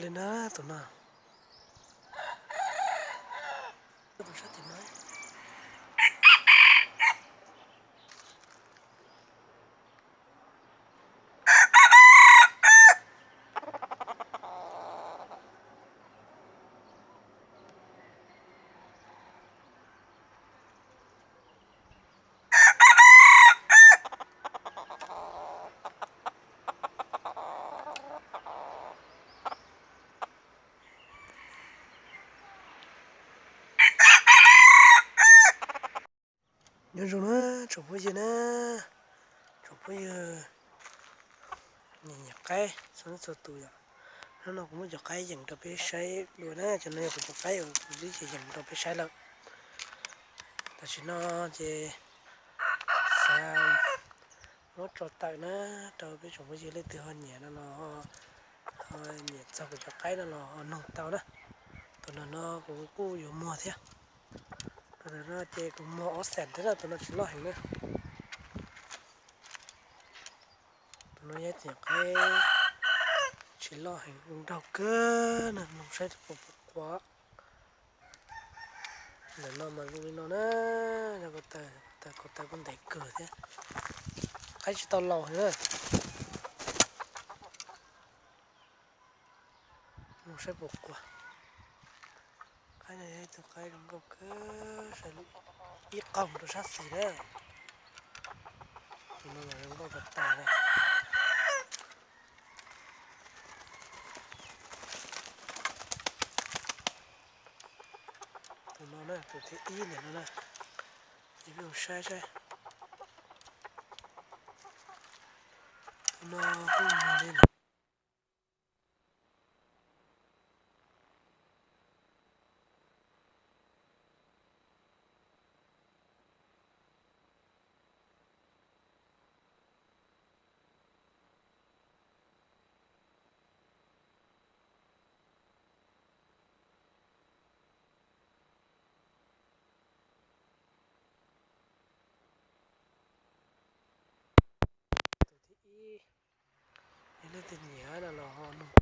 Li na tus no, tus sab tim no. Nyob zoo na tsoom phooj ywg na, tsoom phooj ywg nyiam nyiam qaib txhua leej txhua tus yom. Hnub no kuv muab cov qaib yees rau peb saib dua na, cov no yog kuv cov qaib uas kuv twb yees rau peb saib lawm. Tam sim no ces xav muab tso tawm na, rau peb tsoom phooj ywg leej twg ho nyiam no los ho nyiam txog kuv cov qaib no los ho noog tau na. Tus no no kuv kuj yuav muag thiab. Tus no no ces kuv muag ob xees thiab na, tus no tsis loj heev na. Tus no yog ib tug qaib tsis loj heev, zoo nraug kawg na, noog saib puas qua. Ntawm no mas zoo li no na, yog ko taw, ko taw kuj ntev kawg thiab. Qaib tsis tau laus heev na. Mus saib puas qua. Qaib no yog ib tug qaib zoo nkauj kawg, saib ib qaug rau sab xis na. Tus no mas zoo nkauj tas tas li. Tus no na, tus thib ib ntawm no na, ces peb mus saib saib. Tus no kuj muag li ntawd. Tus thib ib, yog leej twg nyiam no los ho nug.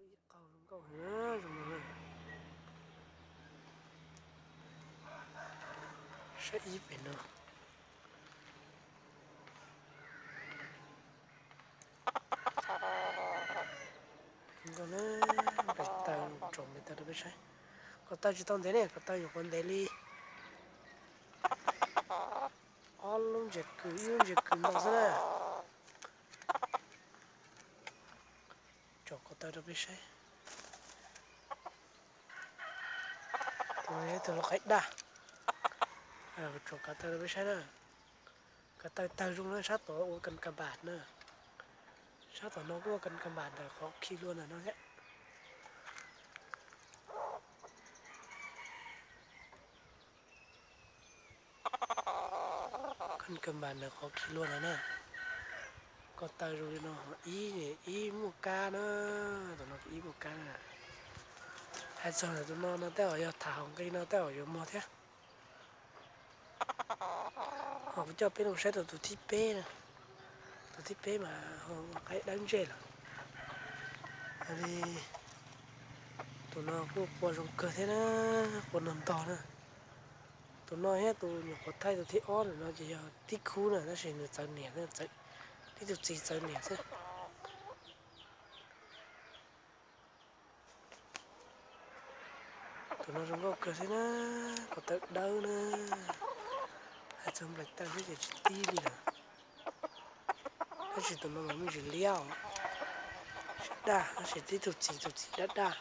Ib qau zoo nkauj heev zoo no na. Saib ib pem no. Nplaim taw, tsom nplaim taw rau peb saib. Ko taw tsis tau ntev ne, ko taw nyuam qhuav ntev li ob lub ntsis kws, ib lub ntsis kws ntau xwb na. Tsom ko taw rau peb saib. Tus no yog ib tug lau qaib daj. Tsom ko taw rau peb saib na. Ko taw tawg zoo na, sab tod ua kas kas npas na. Sab tom no kuj ua kas kas npas ntawm qhov khi hlua ntawm no thiab. Kas kas npas ntawm qhov khi hlua ntawd na. Ko taw zoo li no, ib, ib muaj kab na. Tom no ib muaj kab na. Hais txog ntawm tus no no tej zaum yog tham hauv nqi no tej zaum yuav muag thiab. Ho kuv coj peb los saib rau tus thib peb na. Tus thib peb mas ho ua qaib dawb ntseg lawm. Li tus no kuj qua zoo kawg thiab na, qua nrog ntog na. Tus no thiab tus nyuam qhuav thaij tus thib ob ntawm no ces yog tib khub na, tab sis nws txawv niam, tib tug txiv txawv niam xwb. Tus no zoo nkauj kawg thiab na, ko taw dawb na. Hais txog nplaim taw thiab ces tsis tib li lawm. Tab sis tus no mas me ntsis liab os. daj tab sis tib tug txiv, tus txiv daj daj.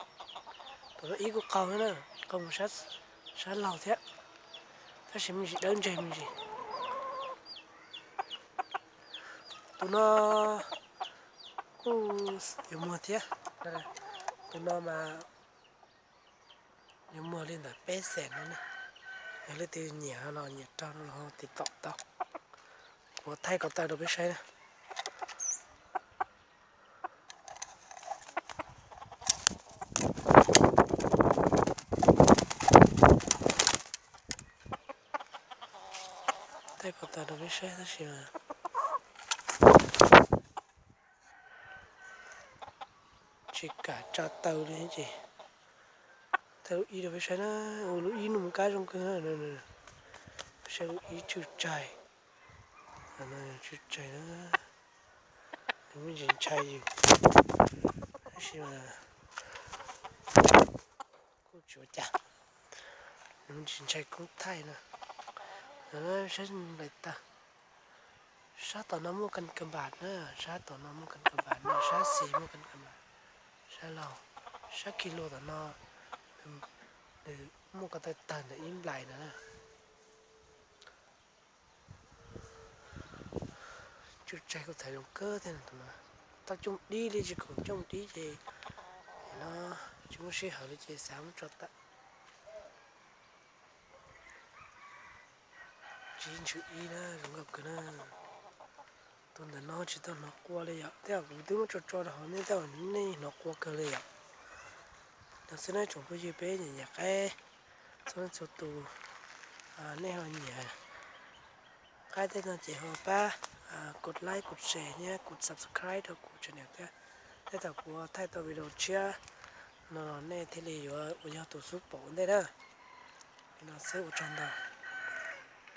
Tus no ib kuj qaug thiab na, qaug mus sab laug thiab, tab sis me ntsis dawb ntseg me ntsis. Tus no kuj yuav muag thiab. Tus no mas yuav muag li ntawm peb xees no na. Yog leej twg nyiam los nyiam raug no los ho tiv tom tau. Kuv thaij ko taw rau peb saib na. Thaij ko taw rau peb saib tab sis mas tsis kam tsa taw li ces thaij lub ib rau peb saib na. Ua lub ib nuj kab zoo kawg na. Peb saib lub ib tsw tsai, tsw tsai na. Nws me ntsis ntshai yus, tab sis mas kuj tsis ua cas, nws me ntsis ntshai koob thaij na. Saib nplaim taw. Sab tom no muaj kan ka npas na, sab tom no muaj kan ka npas na, sab xis muaj kan ka npas, sab laug, sab khi lua tom no nws muaj ko taw tawg ntawm ib nplais ntawd na. Tsw tsai kuj txhais zoo kawg thiab tus no. Tau coob dib li, tsis khoom coob dib ces no tsis muaj sij hawm li ces xav muab tso tawm. Tsis ntsws ib na, zoo nkauj kawg na. Tus ntawm no tsis tau hnov qua li yom, tej zaum kuv twb muab tso tso rau hauv nej tej zaum nej hnov qua kawg li yom. No xwb na tsoom phooj ywg peb nyiam nyiam qaib txhua leej txhua tus, nej ho nyiam qaib tej no ces ho pab kos like kos share thiab kos subscribe rau kuv channel thiab. Tej thaum kuv thaij tau video tshiab no nej thiaj li yuav ua yog tus xub pom ua ntej na. Li no xwb ua tsaug ntau.